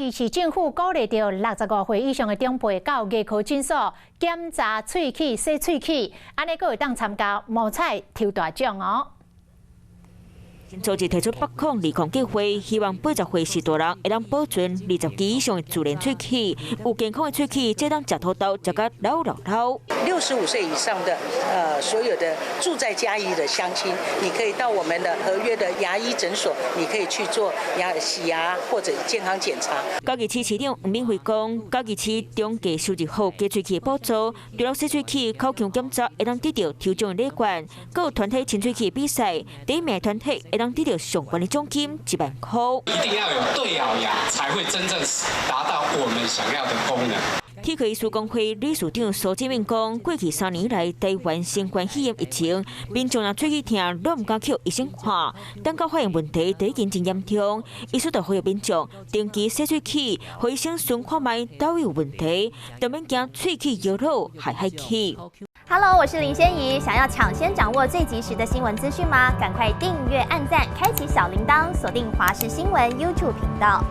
義市政府鼓勵著65歲以上的長輩到牙科診所檢查喙齒、洗喙齒，按呢閣會當參加摸彩抽大獎哦。組織提出北控二控計劃，希望80歲序大人會當保存20支以上的自然喙齒，有健康的喙齒，才當食土豆食甲老老老。 65歲以上的，所有的住在嘉義的鄉親，你可以到我們的合約的牙醫診所，你可以去做牙洗牙或者健康檢查。嘉義市市長黃敏惠講，嘉義市中低收入戶假喙齒的補助，除了洗喙齒、口腔檢查，會當得著抽獎的禮券，閣有團體清喙齒比賽，第一名團體會當得著上懸的獎金1萬塊。一定要有對咬牙，才會真正達到我們想要的功能。齒科醫師公會理事長蘇志明講，過去3年來，台灣新冠肺炎疫情，民眾若喙齒疼，攏毋敢去予醫生看，等到發現問題，就已經真嚴重。醫師就呼籲民眾定期洗喙齒，予醫生巡看覓佗位有問題，就免驚喙齒搖老害害去。 Hello，我是林仙怡，想要搶先掌握最及時的新聞資訊嗎？趕快訂閱、按讚、開啟小鈴鐺，鎖定華視新聞 YouTube 頻道。